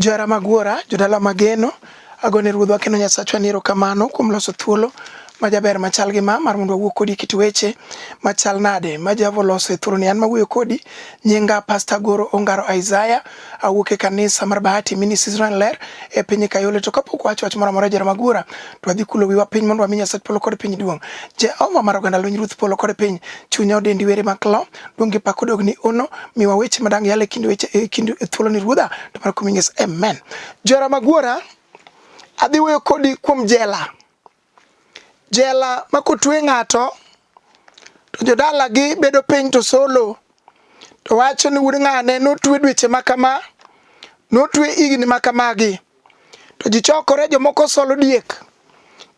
Johera mag Wuora, jodala mageno, agone Ruodhwa kendo Nyasachwa ni erokamano kuom loso thuolo majaber machal gi ma mar mondo wawuo kodi kit weche machal nade ma Jehova oloso e thuoloni. An mawuoyo kodi nyinga Pastor Goro Ongaro Isaiah, awuok e kanisa mar Bahati Ministries Ler e piny Kayole. To kapok wacho wach moro amora johera mag Wuora, to wadhi kulo wiwa piny mondo wami Nyasach polo kod piny duong'. Jehova mar oganda lweny, Ruoth polo kod piny, chunya odendi were mak lo, duong' gi pak odogni ono, miwa weche madang' yale kind weche e kind thuolo ni Ruodha, to mar kuom Yesu, amen. Johera mag Wuora, adhi wuoyo kodi kuom jela. Jela ma kotwe ng'ato to jodalagi bedo piny to solo to wacho ni wuod ng'ane notwe dweche ma kama, notwe higni ma kamagi. To ji chokore, jomoko solo diek,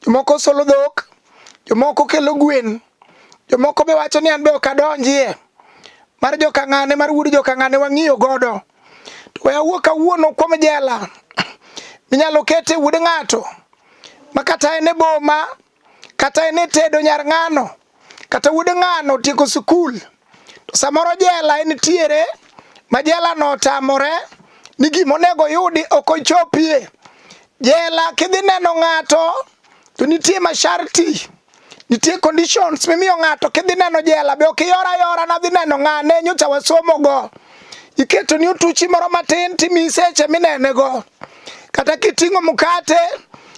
jomoko solo dhok, jomoko kelo gwen, jomoko be wacho ni an be ok adonjie. Mar joka ng'ane, mar wuod joka ng'ane wang'iyo godo. To we awuo kawuono kuom jela minyalo kete wuod ng'ato ma kata en e boma, kata en e tedo nyar ng'ano, kata wuod ng'ano otieko sikul. To samoro jela entiere ma jela no otamore ni gima onego oyudi ok ochopie. Jela kidhi neno ng'ato to nitie masharti, nitie conditions mimiyo ng'ato kidhi neno jela be ok iyor ayora nadhi neno ng'ane nyocha wasomo go. Iketo ni otuchi moro matin timiyi seche minene go. Kata kiting'o mkate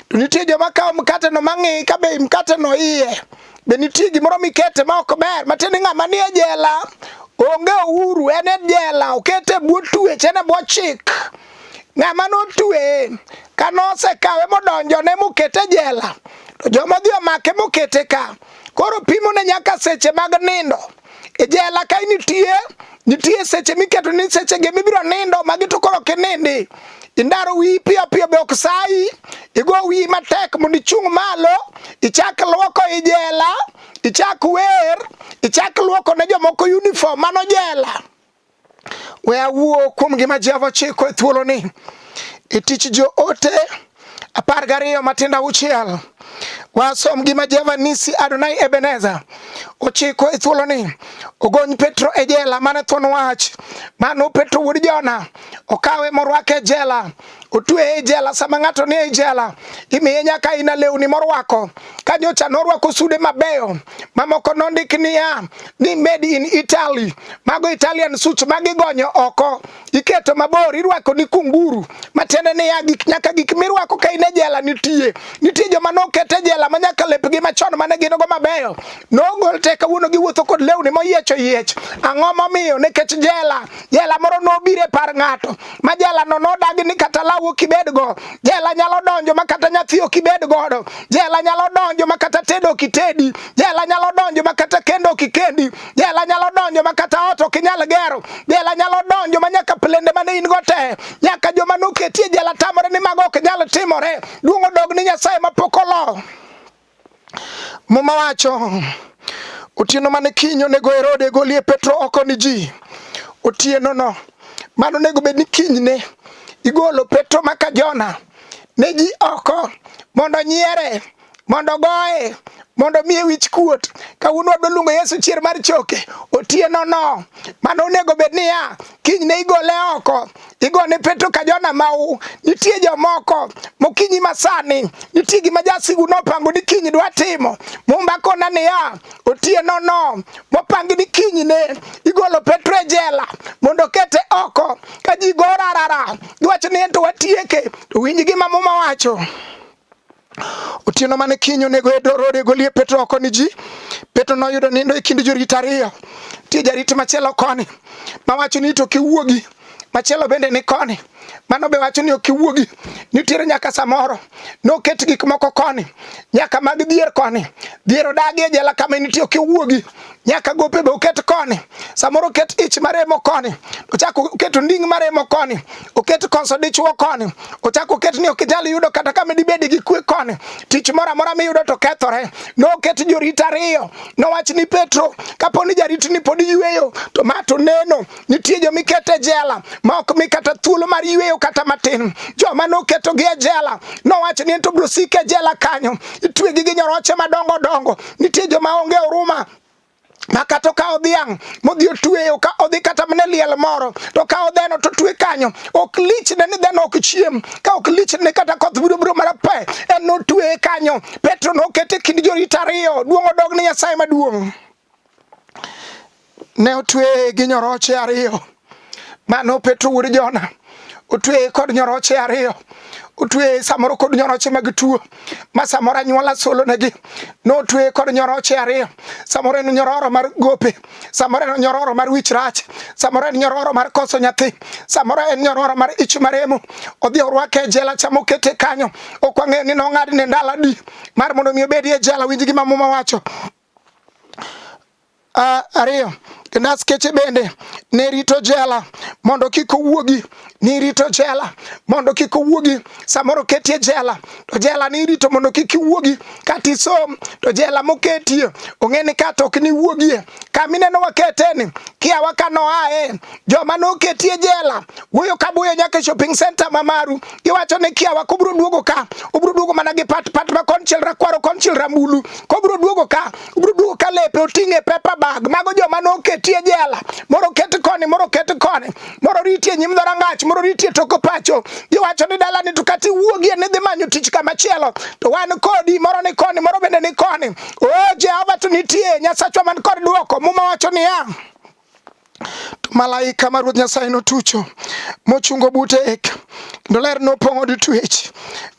to nitie joma kawo mkate no mang'i ka be mkate no iye. Be nitie gimoro mikete ma ok ber matiende ni ng'ama nie jela onge uhuru en e jela okete e bwo twech en e bwo chik. Ng'ama notweye ka nosekawe modonjone mokete e jela to joma odhi omake mokete ka koro pimone nyaka seche mag nindo. E jela ka nitie nitie seche miketo ni seche gi mibiro nindo magi to koro ok inindi. Indaro wiyi piyo piyo be ok sayi, igo wiyi matek mondo ichung' malo, ichak luoko i jela, ichak wer, ichak luoko ne jomoko uniform, mano jela. We awuo kuom gima Jehova chiko e thuoloni. E tich joote 12 matindo 6 wasom gima Jehova Nisi Adonai Ebeneza ochiko e thuoloni. Ogony Petro e jela mane thuon wach. Mano Petro wuod Jona okawe morwake e jela. Otweye e jela. Sama ng'ato ni e jela imiye nyaka ina lewni morwako. Ka nyocha norwako sude mabeyo mamoko nondik niya ni made in Italy. Mago Italian suits magigonyo oko iketo mabor irwako ni kunguru matiende niya gik nyaka gik mirwako ka in e jela nitie. Nitie joma noket e jela ma nyaka lepgi machon mane gin go mabeyo nogol te kawuono giwuotho kod lewni moyiech oyiech. Ang'o momiyo? Nikech jela jela moro nobiro e par ng'ato ma jela no nodagi ni kata law ok ibed go. Jela nyalo donjo ma kata nyathi ok ibed godo. Jela nyalo donjo ma kata tedo ok itedi. Jela nyalo donjo ma kata kendo ok ikendi. Jela nyalo donjo ma kata ot ok inyal gero. Jela nyalo donjo ma nyaka plende mane in go te. Nyaka joma noketi e jela tamore ni mago ok nyal timore. Duong' odog ni Nyasaye ma pok olo. Muma wacho otieno mane kiny onego Herode golie Petro oko ni ji. Otieno no mano onego bed ni kinyne igolo Petro maka Jona ne ji oko mondo nyiere, mondo goye, mondo miye wich kuot. Kawuono wadwa luongo Yesu chier mar choke. Otieno no mano onego bed niya kinyne igole oko, igone Petro ka Jona mau. Nitie jomoko mokinyi masani nitie gima jasigu nopango ni kiny dwa timo. Mumba kona niya otieno no mopangi ni kinyne igolo Petro e jela mondo okete oko ka ji go rarara giwacho ni ento watieke. To winj gima Muma wacho. Otieno mane kiny onego Herode golie Petro oko ni ji. Petro noyudo nindo e kind jorit ariyo. Nitie jarit machielo koni mawacho ni to kiwuogi, machielo bende ni koni mano be wacho ni ok iwuogi. Nitiere nyaka samoro noket gik moko koni nyaka mag dhier koni, dhier odagi e jela kama nitie ok iwuogi, nyaka gope be oket koni, samoro oket ich maremo koni, ochako oket onding' maremo koni, oket koso dichuo koni, ochako oket ni ok inyal yudo kata kama dibedi gi kwe koni, tich moro amora miyudo to kethore. Noket jorit ariyo, nowach ni Petro, kapo ni jarit ni pod yweyo to ma to neno. Nitie joma iketo e jela ma ok mi kata thuolo mar yweyo kata matin. Joma noketogi e jela nowach ni to biro sik e jela kanyo, itwegi gi nyoroche madongo dongo. Nitie joma onge huruma. Ma kata okawo dhiang' modhi otweyo ka odhi kata mana e liel moro to okawo dheno to otwe kanyo, ok lichne ni dheno ok chiem, ka ok lichne kata koth biro biro mar pe, en notweye kanyo. Petro nokete kind jorit ariyo. Duong' odog ne Nyasaye maduong'. Ne otweye gi nyoroche ariyo. Mano Petro wuod Jona otweye kod nyoroche ariyo, otweye samoro kod nyoroche mag tuo ma samoro anyuola solo negi, notweye kod nyoroche ariyo, samoro en nyororo mar gope, samoro en nyororo mar wich rach, samoro en nyororo mar koso nyathi, samoro en nyororo mar ich maremo. Odhi orwake e jela cha mokete kanyo, ok wang'eyo ni nong'adne ndalo adi mar mondo mi obedi e jela. Winj gima Muma wacho. Ariyo, kendo askeche bende ne rito jela mondo kik owuogi, ni rito jela mondo kik owuogi. Samoro ketie jela to jela ni rito mondo kik iwuogi, kata isom to jela moketie ong'e ni kata ok niwuogie. Kama ineno waketeni kiawa ka noaye joma noketie jela wuoyo ka buyo nyaka e shopping center ma maru, giwacho ni kiawa kobiro duogo ka, obiro duogo mana gi pat pat ma konchiel rakwaro konchiel rambulu, kobiro duogo ka obiro duogo ka lepe oting'e paper bag. Mago joma noketie jela, moro ket koni, moro ket koni, moro ritie nyim dhorangach, moro ritie tok pacho. Giwacho ni dalani to kata iwuogie ni dhi manyo tich kama chielo to wan kodi, moro ni koni, moro bende ni koni. O Jehova to nitie Nyasachwa man kod dwoko. Muma wacho niya, to malaika mar Ruoth Nyasaye notucho mochungo bute ek kendo ler nopong'o od twech.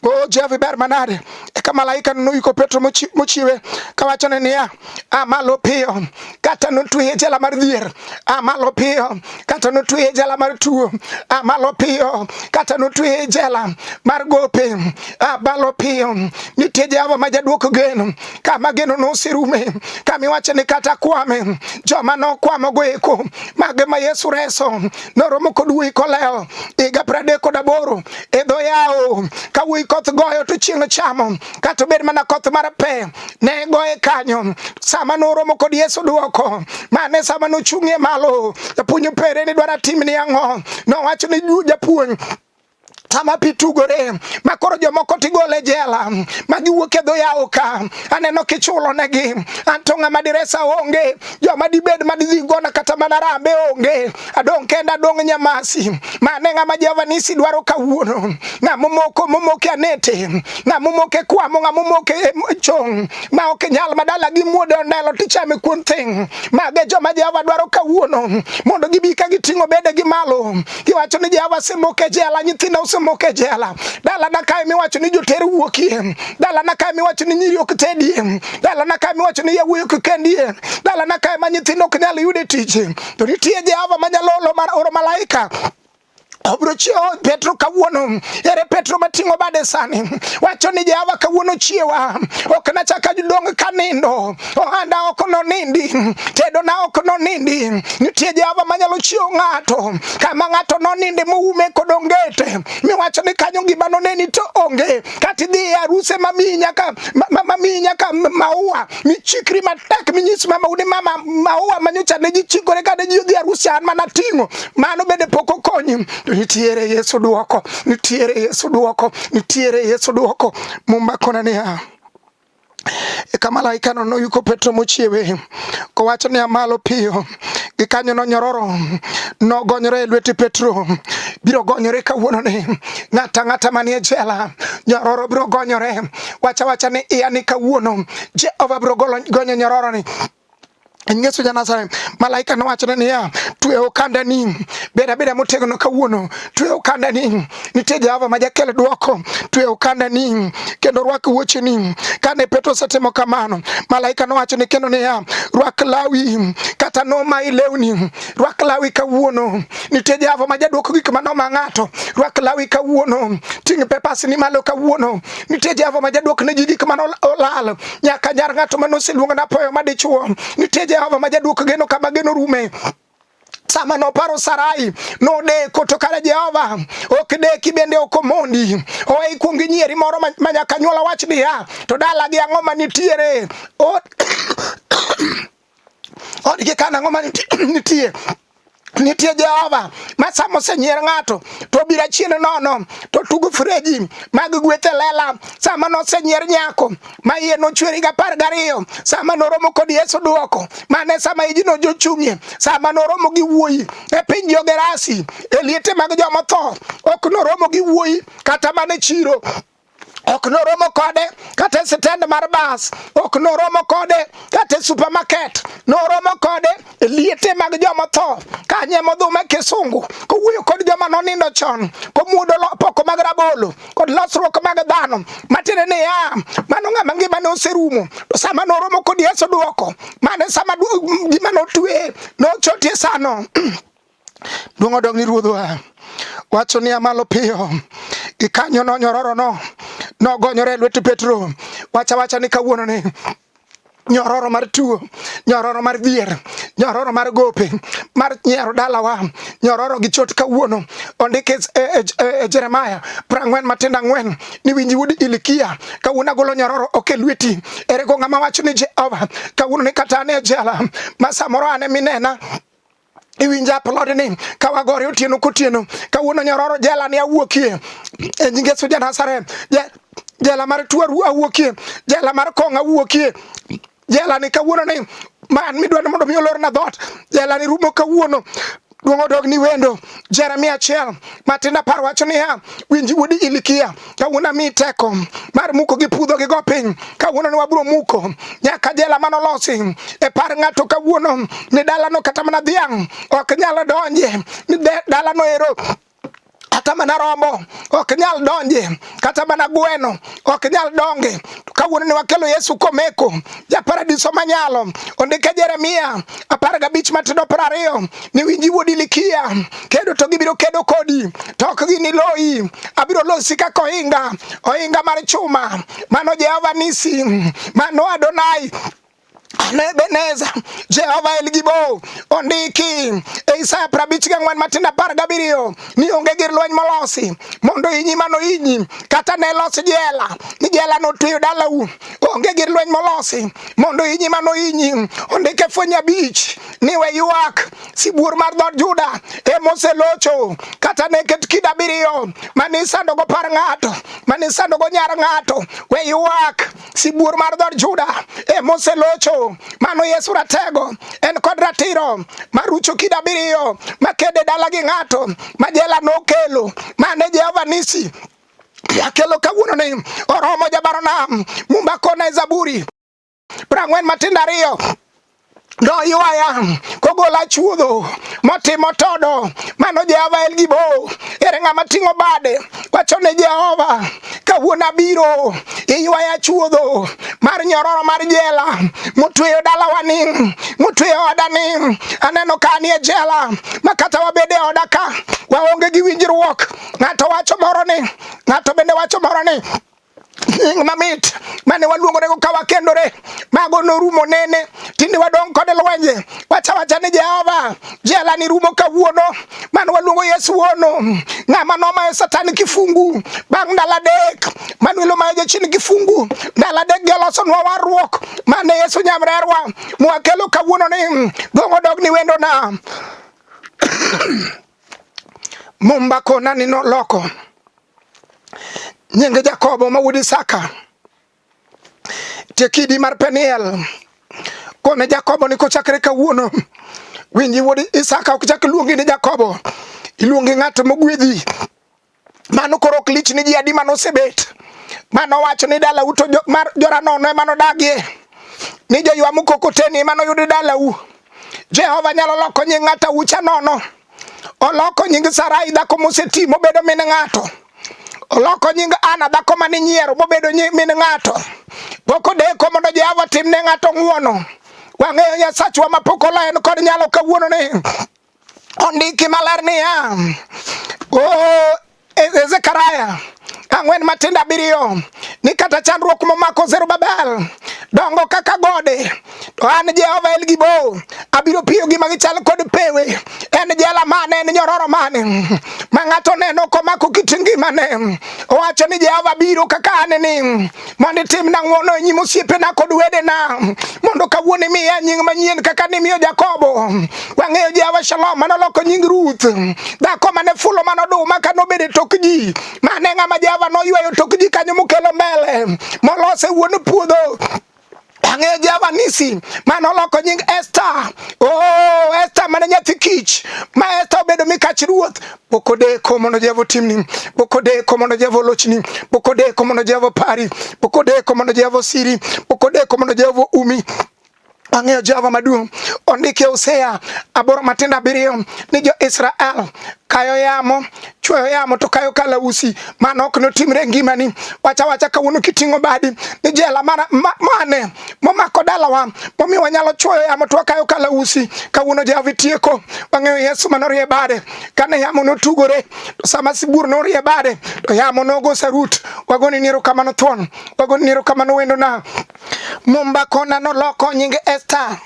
O Jehova ber manade! Eka malaika noyuko Petro mochiwe kawachone niya, a malo piyo. Kata notweye e jela mar dhier, a malo piyo. Kata notweye e jela mar tuo, a malo piyo. Kata notweye e jela mar gope, a malo piyo. Nitie Jehova ma jaduok geno, kama geno noserume, kama iwacho ni kata kwame, joma nokwamo go eko, mage ma Yesu reso, noromo kod wuoyi kolewo higa 38 e dho yawo, ka wuoyi koth goyo to chieng' chamo, kata obed mana koth mar pe ne goye kanyo. Sama noromo kod Yesu duoko, mane sama nochung'ie malo, japuonj opere ni dwara timni ang'o? Nowacho ni japuonj sama pi tugore ma koro jomoko tigole jela ma giwuok e dho yawo ka aneno kichulo negi anto ng'ama diresa onge joma dibed ma didhi gona kata mana rambe onge adong' kenda adong' nyamasi mane ng'ama Jehova nisi dwaro kawuono ng'ama momoko momoke anete ng'ama momoke kwamo ng'ama momoke chong ma ok nyal madala gi muodo ondelo tichame kuon thing mage joma Jehova dwaro kawuono mondo gibi ka giting'o bede gi malo Giwacho ni Jehova osemoke e jela, nyithinda osemoke e jela. Dalana kae miwacho ni joter wuokie, dalana kae miwacho ni nyiri ok tedie, dalana kae miwacho ni yawuoyi ok kendie, dalana kae ma nyithindo ok nyal yude tich. To nitie Jehova manyalo oro malaika obiro chiewo Petro kawuono. Ere Petro mating'o bade sani? Wacho ni Jehova kawuono chiewa, ok nachak adong' kanindo, ohanda ok nonindi, tedona ok nonindi. Nitie Jehova manyalo chiewo ng'ato kama ng'ato noninde moume kod ongete, miwacho ni kanyo gima noneni to onge. Kata idhi e aruse mamiyi nyaka mamiyi nyaka maua, michikri matek minyis mamau ni mama maua manyocha ne ji chikore kane ji odhi aruse an mana ting'o, mano bende pok okonyi. To nitiere Yesu duoko, nitiere Yesu duoko, nitiere Yesu duoko. Muma kona niya, Eka malaikano noyuko Petro mochiewe kowacho niya, malo piyo. Gikanyono nyororo nogonyore e lwete Petro. Biro gonyore kawuononi. Ng'ato ang'ata manie jela, nyororo biro gonyore. Wacha wacha ni iya ni kawuono Jehova biro gonyo nyororoni. Yesu ja Nazareth, malaika nowachone niya, twe okandani, bed abeda motegno kawuono, twe okandani, nitie Jehova ma jakel dwoko, twe okandani kendo rwak wuocheni. Kane Petro osetimo kamano, malaika nowachone kendo niya, rwak lawi, kata nomayi lewni, rwak lawi kawuono, nitie Jehova ma jadwoko gik ma noma ng'ato, rwak lawi kawuono, ting' papers ni malo kawuono, nitie Jehova ma jadwok ne ji gik mane olal nyaka nyar ng'ato mane oseluongo napoyo madichuo. Nitie Jehova ma jadwok geno kama geno rume. Sama noparo Sarai nodeko, to kare Jehova ok deki bende ok omondi. Owe ikuong inyieri moro ma nyaka anyuola wach niya, to dala gi ang'o manitiere? Odgi kan ang'o manitie? Nitie Jehova ma sama osenyier ng'ato to obiro achien nono to tugo freji mag gweth e lela. Sama nosenyier nyako ma iye nochwer higa 12, sama noromo kod Yesu duoko, mane sama iji nojochung'ie, sama noromo gi wuoyi e piny Jogerasi, e liete mag jomotho, ok noromo gi wuoyi kata mana e chiro ok noromo kode kata e sitend mar bas, ok noromo kode kata e supermarket, noromo kode e liete mag joma tho kanye modhume kisungu kowuoyo kod joma nonindo chon komuodo poko mag rabolo kod losruok mag dhano matiende niya mano ng'ama ngimane oserumo to sama noromo kod Yesu duoko mane sama gima notwe nochotie sano. Duong' odog ni Ruodhwa. Wacho niya malo piyo. Gikanyo no nyororo no nogonyore e lwet Petro. Wacha wacha ni kawuono ni nyororo mar tuo, nyororo mar dhier, nyororo mar gope, mar nyiero dalawa, nyororo gi chot kawuono. Ondik e, e, e, e Jeremaya 44 ni winji wuod Ilikia, kawuono agolo nyororo ok e lweti. Ere go ng'ama wacho ni Jehova, kawuono ni kata an e jela ma samoro an eminena iwinjo upload ni ka wagore otieno kotieno kawuono nyororo jela ni awuokie e nying Yesu ja Nazareth jela mar tuo awuokie jela mar kong'o awuokie jela ni kawuono ni man midwa ni mondo mi olorna dhoot jela ni rumo kawuono duong' odog ni wendo Jeremia 1 matindo 10 wacho niya winji wuod Ilikia kawuono amiyi teko mar muko gi pudho gi go piny kawuono ni wabiro muko nyaka jela manolosi e par ng'ato kawuono ni dalano kata mana dhiang' ok nyal donje ni dalano ero kata mana rombo ok nyal donje kata mana gweno ok nyal donge kawuono ni wakelo Yesu komeko ja paradiso manyalo ondike Jeremia 15 matindo 20 ni winji wuod Ilikia kedo to gibiro kedo kodi to ok giniloyi abiro losi kaka ohinga ohinga mar chuma mano Jehova Nisi mano Adonai Ebeneza, Jehova El Gibo, ondiki e Isaya 54 matindo 17 ni onge gir lweny molosi mondo inyi mano inyi kata ne los jela ni jela notweyo dalau onge gir lweny molosi mondo inyi mano inyi ondike fweny 5 ni we ywak sibuor mar dhood Juda emoselocho kata ne ket kido 7 mane isandogo par ng'ato mane isandogo nyar ng'ato we ywak sibuor mar dhood Juda emoselocho mano Yesu ratego en kod ratiro marucho kido 7 makede dala gi ng'ato ma jela nokelo mane Jehova Nisi akelo kawuono ni oromo jabaro nam mumba kona e Zaburi 40 matindo 2 noywaya kogola chuodho motimo todo mano Jehova El Gibo ere ng'ama ting'o bade wacho ne Jehova kawuono abiro iywaya chuodho mar nyororo mar jela motweyo dalawa ni motweyo oda ni aneno ka anie jela ma kata wabede oda ka waonge gi winjruok ng'ato wacho moro ni ng'ato bende wacho moro ni nying mamit mane waluongorego ka wakendore mago norumo nene tinde wadong' kod lwenje wacha wacha ni Jehova jela ni rumo kawuono mane waluongo Yesu wuono ng'ama nomayo Satan kifungu bang' ndalo 3 Manuel omayo jachien kifungu ndalo 3 gi olosonwa warruok mane Yesu nyamrerwa mwakelo kawuono ni dong' odog ni wendona Mumba kona ni noloko nying Jakobo ma wuod Isaka tie kidi mar Peniel kone Jakobo ni kochakre kawuono winji wuod Isaka ok chak luongi ni Jakobo iluongi ng'at mogwedhi mano koro ok lich ni ji adi mane osebet mano wacho ni dalau to mar joranono ema nodagie ni joywa mkokoteni ema noyud dalau Jehova nyalo loko nying ng'ato aucha nono oloko nying Sarai dhako moseti mobedo min ng'ato oloko nying Ana dhako mane nyiero mobedo min ng'ato pok odeko mondo Jehova tim ne ng'ato ng'uono wang'eyo Nyasachwa ma pok olo en kod nyalo kawuono ni ondiki maler niya o Zekaria 4 matindo 7 ni kata chandruok momako Zerubabel dongo kaka gode To an Jehova El Gibo, abiro piyo gi ma gichal kod pewe. En jela mane, en nyororo mane ma ng'ato neno komako kit ngimane. Owacho ni Jehova biro kaka an ni mondo itimna ng'wono e nyim osiepena kod wedena, mondo kawuono imiya nying manyien kaka nimiyo Jakobo. Wang'eyo Jehova Shalom manoloko nying Ruth, dhako mane fulo manoduma ka nobedo e tok ji, mane ng'ama Jehova noywayo tok ji kanyo mokelo mbele molose wuon puodho. Ang'eyo Jehova Nisi mane oloko nying Esther. Oh, Esther mane nyathi kich ma Esther obedo mikach ruoth. Pok odeko mondo Jehova otimni, pok odeko mondo Jehova olochni, pok odeko mondo Jehova opari, pok odeko mondo Jehova osiri, pok odeko mondo Jehova umi. Ang'eyo Jehova maduong' ondiki e Hosea aboro matindo abiriyo ni jo-Israel kayo yamo chwoyo yamo to kayo kalausi. Mano ok notimre e ngimani. Wacha wacha kawuono kiting'o badi ni jela mana mane momako dalawa momiyo wanyalo chwoyo yamo to wakayo kalausi. Kawuono Jehova itieko. Wang'eyo Yesu manorie bade kane yamo notugore, to sama sibuor norie bade to yamo nogo sarut. Wagoni ni erokamano thuon, wagoni ni erokamano wendona. Mumba kona noloko nying Esther.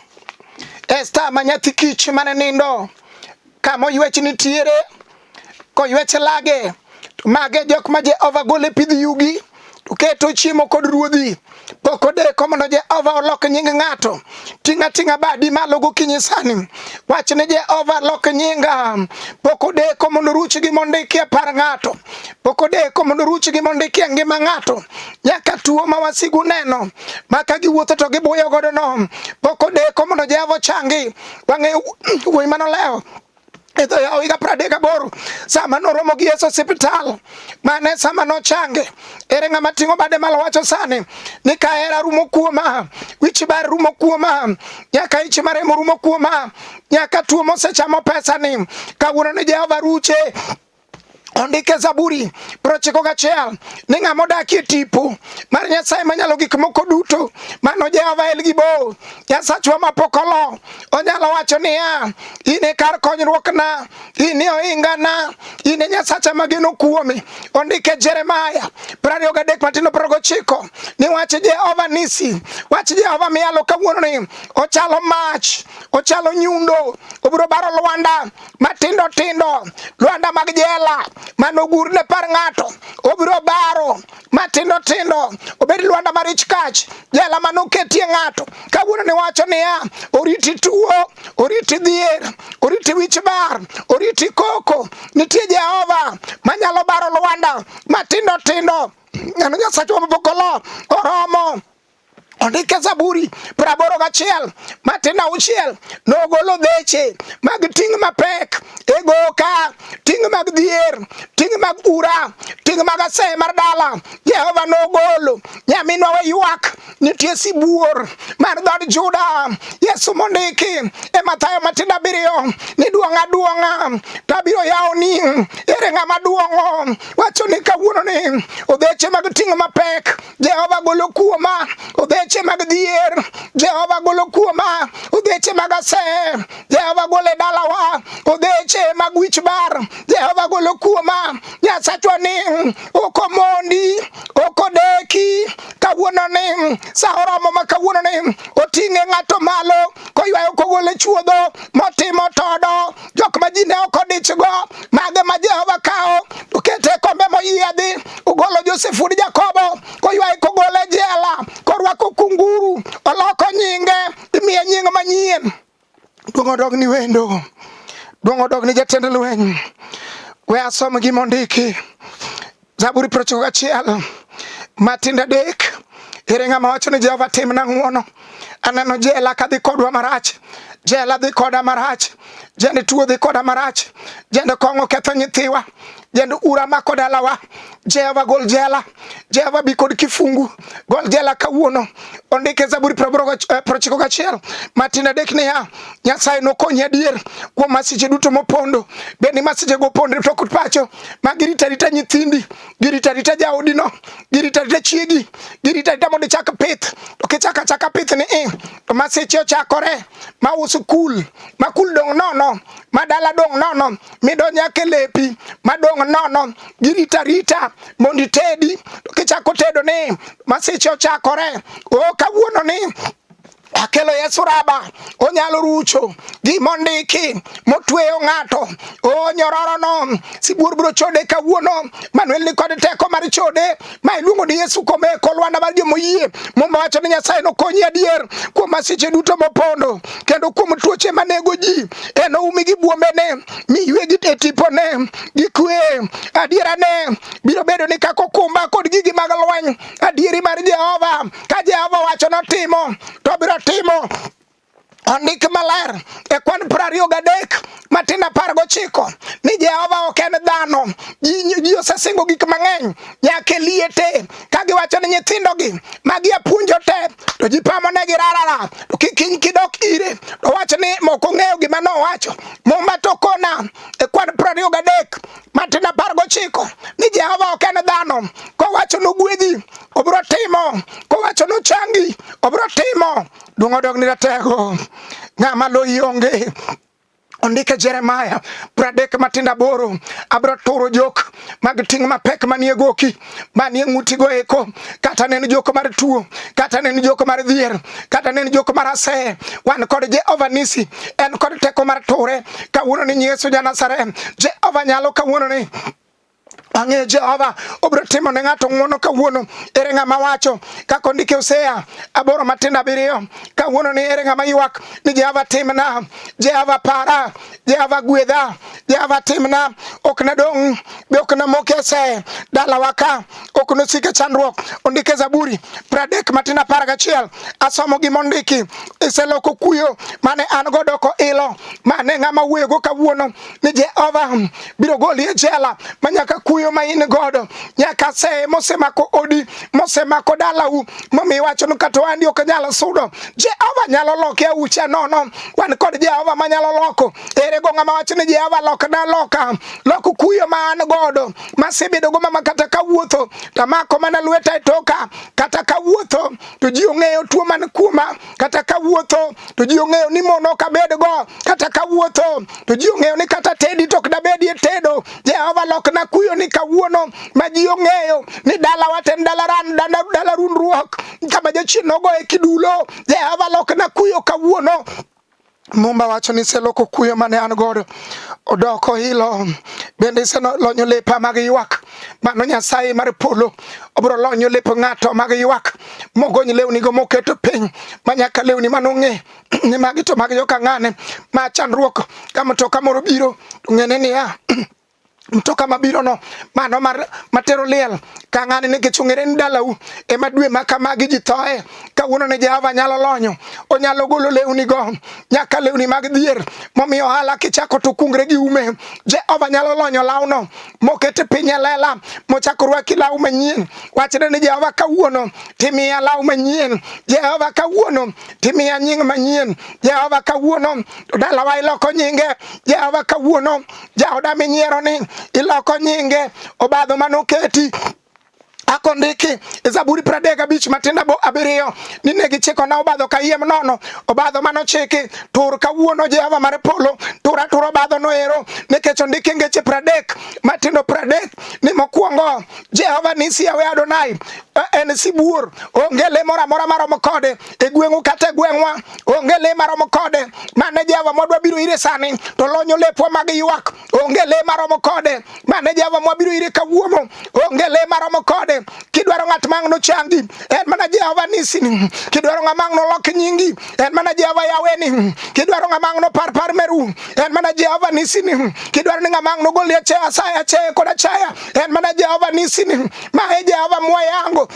Esther ma nyathi kich mane nindo kama oywech nitiere koywech lage. To mage jok ma Jehova golo e pidh yugi to keto chiemo kod ruodhi. Pok odeko mondo Jehova olok nying ng'ato. Ting'a ting'a badi malo gokinyi sani. Wach ni Jehova lok nyinga. Pok odeko mondo ruch gi mondiki e par ng'ato. Pok odeko mondo ruch gi mondiki e ngima ng'ato. Nyaka tuo ma wasigu neno ma ka giwuotho to gibuyo godo no. Pok odeko mondo Jehova ochangi. Wang'eyo wuoyi manolewo e dho yawo higa 38 sama noromo gi Yesu osiptal, mane sama nochange. Ere ng'ama ting'o bade malo wacho sani ni kahera rumo kuoma, wich bar rumo kuoma, nyaka ich maremo rumo kuoma, nyaka tuo mosechamo pesa ni kawuono ni Jehova ruche. Ondike Zaburi 91 ni ng'ama odakie tipo mar Nyasaye manyalo gik moko duto, mano Jehova El Gibo, Nyasachwa mapok olo. Onyalo wacho niya, in e kar konyruokna, in e ohingana, in e Nyasacha mageno kuomi. Ondike Jeremaya 23 matindo 29 ni wach Jehova Nisi, wach Jehova miyalo kawuono ni ochalo mach, ochalo nyundo, obiro baro lwanda matindo tindo, lwanda mag jela manogur ne par ng'ato obiro baro matindo tindo, obed lwanda marich kach, jela manoketie ng'ato. Kawuono ni wacho niya, oriti tuo, oriti dhier, oriti wich bar, oriti koko. Nitie Jehova manyalo baro lwanda matindo tindo. Ng'ano Nyasachwa mapok olo oromo. Ondike Zaburi 81 matindo auchiel nogolo dheche mag ting' mapek e goka, ting' mag dhier, ting' mag ura, ting' mag aseye mar dala. Jehova nogolo. Nyaminwa we ywak, nitie sibuor mar dhood Juda. Yesu mondiki e Mathayo matindo abiriyo ni duong' aduong'a to abiro yawoni. Ere ng'ama duong'o? Wacho ni kawuono ni odheche mag ting' mapek Jehova golo kuoma odheche mag dhier, Jehova golo kuoma odheche mag aseye, Jehova golo e dalawa odheche mag wich bar, Jehova golo kuoma. Nyasachwa ni ok omondi, ok odeki. Kawuono ni sa oromo ma kawuono ni oting'e ng'ato malo koywayo kogolo e chuodho motimo todo jok ma ji ne ok odichgo, mage ma Jehova kawo okete e kombe moyiedhi. Ogolo Josef wuod Jakobo koywaye kogole e jela korwako kunguru, oloko nyinge, imiye nying manyien. Duong' odog ni wendo, duong' odog ni jatend lweny. We asom gima ondiki Zaburi 91 matindo adek. Ere ng'ama wacho ni Jehova timna ng'wono? Aneno jela kadhi kodwa marach, jela dhi koda marach, jend tuo dhi koda marach, jend kong'o ketho nyithiwa, jend ura mako dalawa. Jehova gol jela, Jehova bi kod kifungu, gol jela kawuono. Ondike Zaburi 91 matindo adek niya, Nyasaye nokonyi adier kuom masiche duto mopondo. Bed ni masichego opondo e tok pacho, ma girito arita nyithindi, girito arita jaodino, girito arita chiegi, girito arita mondo ichak pith. To kichako achaka pith ni i, to masiche ochakore, ma uso kul, ma kul dong' nono, ma dala dong' nono, midonj nyaka e lepi, ma dong' nono. Girito arita mondo itedi, to kichako tedo ni masiche ochakore. O kawuono ni Akelo Yesu Raba, onyalo rucho gimondiki motweyo ng'ato. O nyororono, sibuor biro chode kawuono. Manuel ni kod teko mar chode ma iluongo ni Yesu Komeko, lwanda mar jomoyie. Muma wacho ni Nyasaye nokonyi adier kuom masiche duto mopondo kendo kuom tuoche manego ji. Enoumi gi buombene, mi ywegi e tipone gi kwe. Adierane biro bedo ni kaka okumba kod gigi mag lweny. Adieri mar Jehova, ka Jehova wacho notimo, to obiro timo. Ondik maler e kwan 23 matindo 19 ni Jehova ok en dhano. Ji osesingo gik mang'eny nyaka e liete ka giwacho ni nyithindogi magi apuonjo te to ji pamo negi rarara to kiny kidok ire to wacho ni mok ong'eyo gima nowacho. Muma to kona e kwan 23 matindo 19 ni Jehova ok en dhano. Kowacho nogwedhi obiro timo, kowacho nochangi obiro timo. Duong' odog ni ratego, ng'ama loyi onge. Ondike Jeremaya 30 matindo 8, abiro turo jok mag ting' mapek manie goki, manie ng'utigo eko, kata ne en jok mar tuo, kata ne en jok mar dhier, kata ne en jok mar aseye. Wan kod Jehova Nisi, en kod teko mar ture. Kawuono ni Yesu ja Nazareth, Jehova nyalo kawuono ni Ang'eyo Jehova obiro timo ne ng'ato ng'wono kawuono. Ere ng'ama wacho kaka ondike Hosea 8 matindo 7 kawuono ni ere ng'ama ywak ni Jehova timna, Jehova para, Jehova gwedha, Jehova timna, ok nadong' be ok namoki ase dalawa ka ok nosik e chandruok. Ondike Zaburi 30 matindo 11 asomo gima ondiki iseloko kuyo mane an godo ko ilo mane ng'ama wuoyogo kawuono ni Jehova biro goli e jela ma nyaka kuyo ma in godo nyaka seye mosemako odi mosemako dalau momiyo iwacho ni kata ohandi ok nyal sudo. Jehova nyalo loke aucha nono. Wan kod Jehova manyalo loko. Ere go ng'ama wacho ni Jehova lokna loka lok kuyo ma an godo masebedo go mama kata kawuotho tamako mana lweta e toka kata kawuotho to ji ong'eyo tuo man kuoma kata kawuotho to ji ong'eyo ni mon ok abedgo kata kawuotho to ji ong'eyo ni kata tedi to ok dabedie tedo. Jehova lokna kuyo ni kawuono ma ji ong'eyo ni dalawa to en dala ran dala, dala rundruok kama jachien nogoye kidulo. Jehova lokna kuyo kawuono. Mumba wacho ni iseloko kuyo mane an godo odoko ilo, bende iselonyo lepa mag ywak. Mano Nyasaye mar polo obiro lonyo lep ng'ato mag ywak mogony lewnigo moketo piny ma nyaka lewni manong'e ni magi to mag joka ng'ane ma chandruok ka mtoka moro biro to ng'ene niya mtoka mabiro no mano mar matero liel ka ng'ani nikech ong'ere ni dalau ema dwe ma kamagi ji thoe. Kawuono ni Jehova nyalo lonyo, onyalo golo lewni go nyaka lewni mag dhier momiyo ohala kichako to kungre gi ume. Jehova nyalo lonyo lawno mokete piny e lela mochako rwaki law manyien. Wachne ni Jehova kawuono timiya law manyien, Jehova kawuono timiya nying manyien, Jehova kawuono dalawa iloko nyinge, Jehova kawuono jaoda minyiero ni iloko nyinge, obadho manoketi akondiki e Zaburi 35 matindo 7 ni ne gichikona obadho kayiem nono, obadho manochiki tur kawuono Jehova mar polo tur atura obadho noero, nikech ondiki ngeche 30 matindo 30 ni mokwongo Jehova nisi Yahweh Adonai en sibuor, onge le moro amora maromo kode e gweng'u kata e gweng'wa, onge le maromo kode. Mane Jehova mwadwa biro ire sani to lonyo lepwa mag ywak, onge le maromo kode. Mane Jehova mwabiro ire kawuono, onge le maromo kode. Kidwaro ng'at ma ang' nochangi, en mana Jehova nisi ni. Kidwaro ng'ama ang' nolok nyingi, en mana Jehova Yahweh ni. Kidwaro ng'ama ang' nopar par meru, en mana Jehova nisi ni. Kidwaro ni ng'ama ang' nogol achaya asaya achaya kod achaya, en mana Jehova nisi ni. Ma e Jehova mwayango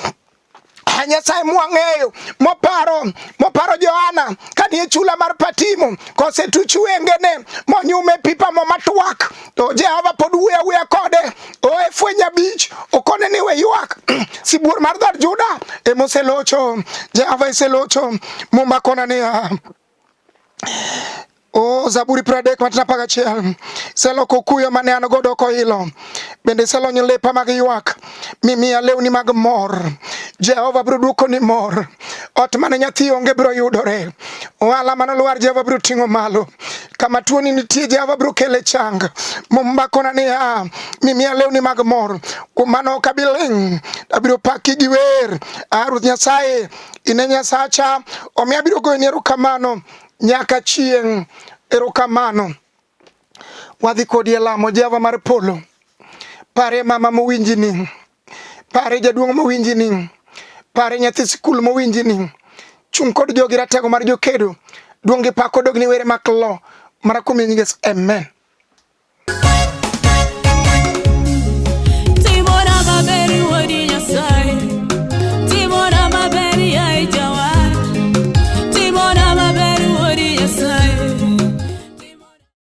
Nyasaye mwang'eyo moparo moparo Johana kanie chula mar Patimo kosetuch wengene monyume pipa mo matwak to Jehova pod wuoyo awuoya kode o e fweny 5 okone ni we ywak sibuor mar dhood Juda emoselocho Jehova eselocho. Muma kona niya O Zaburi 30 matindo 11 iseloko kuyo mane an godo koilo, bende iselonyo lepa mag ywak mimiya lewni mag mor. Jehova biro dwokoni mor. Ot mane nyathi onge biro yudore. Ohala mane olwar Jehova biro ting'o malo. Kama tuoni nitie Jehova biro kele chang. Muma kona niya, mimiya lewni mag mor. Kuom mano ok abi ling', abiro paki gi wer. A Ruoth Nyasaye, in e Nyasacha, omiyo abiro goyoni erokamano nyaka chieng'. Erokamano. Wadhi kodi e lamo Jehova mar polo. Pare mama mowinji ni. Pare jaduong' mowinji ni. Pare nyathi sikul mowinji ni. Chung' kod jogi ratego mar jokedo. Duong' gi pak odog ni were mak lo. Mana kuom nying Yesu. Amen.